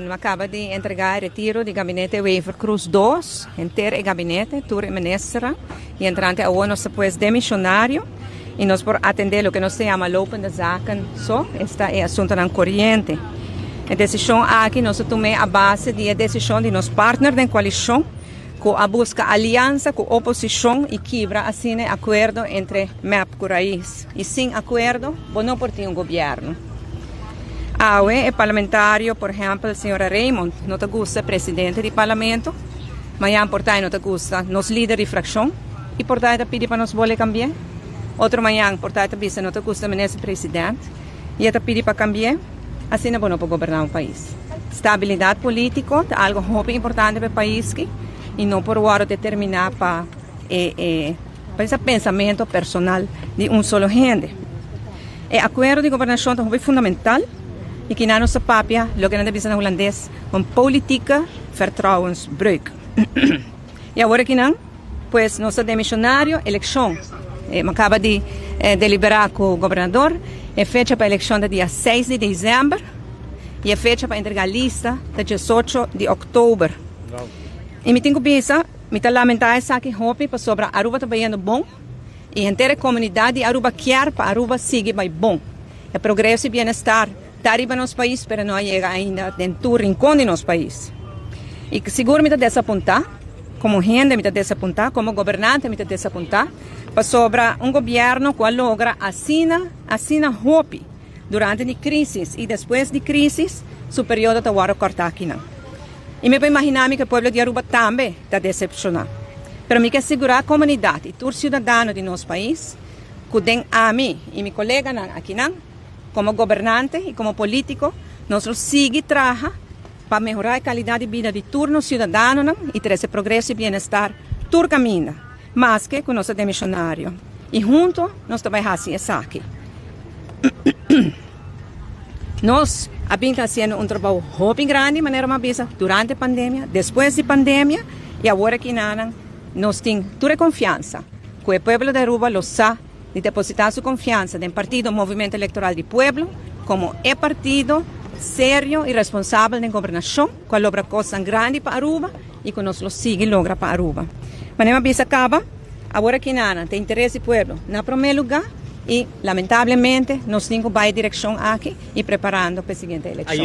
Mi a caba di entrega e retiro di Gabinete Wever-Croes dos, henter e gabinete, tur e ministernan, y entrante awor nos ta pues demisionario y nos por atende loke nos ta yama lopende zaken so, esta e asuntonan coriente. E decision aki nos a tum'e a base di e decision di nos partner den coalicion cu a busca aliansa cu oposicion y kibra asina e acuerdo entre mep cu Raiz. Y sin acuerdo bo no por tin un gobierno. Awe e parlamentario, por ehempel señora Raymond, no ta gusta e presidente di parlamento, mañan por ta e no ta gusta nos lider di fraccion y por ta e ta pidi pa nos bole cambi'e. Otro mañan por ta e ta bisa no ta gusta minister president y e ta pidi pa cambi'e. Asina bo no por goberna un pais. Stabilidad politico ta algo hopi importante pa e pais ki y no por wordo determina pa e Pa esa pensamento personal di un solo hende. E akuerdo di gobernashon ta hopi fundamental i kinan nos ta papia loke nan ta bisa na hulandes un politieke vertrouwensbreuk. I awor akinan pues nos ta demishonario elekshon. Mi a kaba di deliberá ku gobernador e fecha pa elekshon ta dia seis di desèmber i e fecha pa entregá lista ta diesocho di òktober. I mi tin ku bisa. Mi ta lamentá esaki hopi pasobra Aruba ta bayendo bon y henter e comunidad di Aruba kier pa Aruba sigui bay bon. E progreso y bienestar ta riba nos pais pero no a yega ainda den tur rincon di nos pais. Y sigur mi ta desapuntá, como hende mi ta desapuntá, como gobernante mi ta desapuntá pasobra un gobierno cu a logra asina, asina hopi durante di crisis y despues di crisis su periodo ta worde corta akinan. I mi por imaginá mi ku e pueblo di Aruba tambe ta desepshoná. Pero mi ke sigurá komunidat i tur siudadano di nos pais ku den ami i mi koleganan akinan, komo gobernante i komo polítiko, nos lo sigui traha pa mehorá e kalidat di bida di tur nos siudadanonan i trese progreso i bienestar tur kaminda, maske ku nos ta demishonario. I hunto nos ta bai hasi esaki. Nos a bin ta haciendo un trabou hopi grandi, manera mi a bisa, durante pandemia, despues di pandemia, y awor aki nanan nos tin tur e confiansa cu e pueblo di Aruba lo sa di deposita su confiansa den partido Movimento Electoral di Pueblo como e partido serio y responsabel den gobernacion cu a logra cosnan grandi pa Aruba y cu nos lo sigui logra pa Aruba. Manera mi a bisa caba, awor aki nanan ta interes di pueblo na prome lugar. Y lamentablemente nos tin cu bay direccion aki y preparando pa e siguiente eleccion.